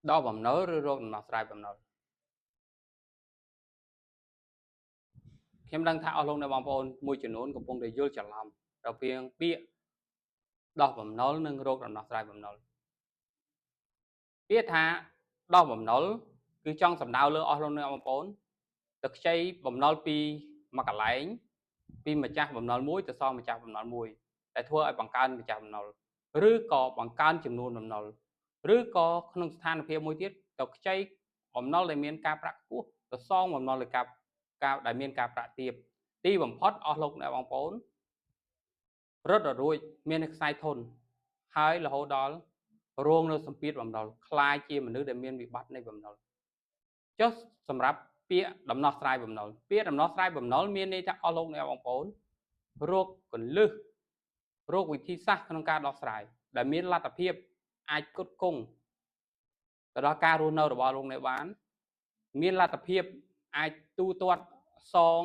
ដោះបំណុលឬរកដំណោះស្រាយបំណុលខ្ញុំដឹងថាអស់លោកអ្នកបងប្អូនមួយចំនួនកំពុងតែយល់ច្រឡំរវាងពាក្យដោះបំណុលនិងរកដំណោះស្រាយបំណុលពាក្យថាដោះបំណុលគឺចង់សំដៅលើអស់លោកអ្នកបងប្អូនទៅខ្ចីបំណុលពីមួយកន្លែងពីម្ចាស់បំណុលមួយទៅសងម្ចាស់បំណុលមួយដែលធ្វើឲ្យបង្កើនម្ចាស់បំណុលឬក៏បង្កើនចំនួនបំណុលឬក៏ក្នុងស្ថានភាពមួយទៀតទៅខ្ចីបំណុលដែលមានការប្រាក់ខ្ពស់ទៅសងបំណុលដែលការដែលមានការប្រាក់ទាបទីបំផុតអស់លោកអ្នកបងប្អូនរត់ររួចមានខ្សែធនហើយរហូតដល់រងនៅសម្ពាធបំណុលក្លាយជាមនុស្សដែលមានវិបត្តិនៃបំណុលចុះសម្រាប់ពាក្យដំណោះស្រាយបំណុលពាក្យដំណោះស្រាយបំណុលមានន័យថាអស់លោកអ្នកបងប្អូនរកកលឹះរកវិធីសាស្ត្រក្នុងការដោះស្រាយដែលមានលទ្ធភាពអាចផ្គត់ផ្គង់ទៅដល់ការរស់នៅរបស់លោកអ្នកបានមានលទ្ធភាពអាចទូទាត់សង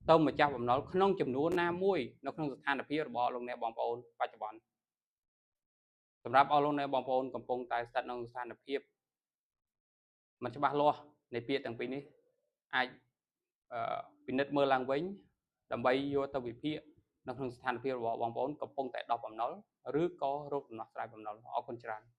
ទៅម្ចាស់បំណុលក្នុងចំនួនណាមួយនៅក្នុងស្ថានភាពរបស់លោកអ្នកបងប្អូនបច្ចុប្បន្នសម្រាប់អស់លោកអ្នកបងប្អូនកំពុងតែស្ថិតក្នុងស្ថានភាពមិនច្បាស់លាស់នៃពាក្យទាំងពីរនេះអាចពិនិត្យមើលឡើងវិញដើម្បីយកទៅវិភាគនៅក្នុងស្ថានភាពរបស់បងប្អូនកំពុងតែដោះបំណុលឬក៏រកដំណោះស្រាយបំណុលអរគុណច្រើន។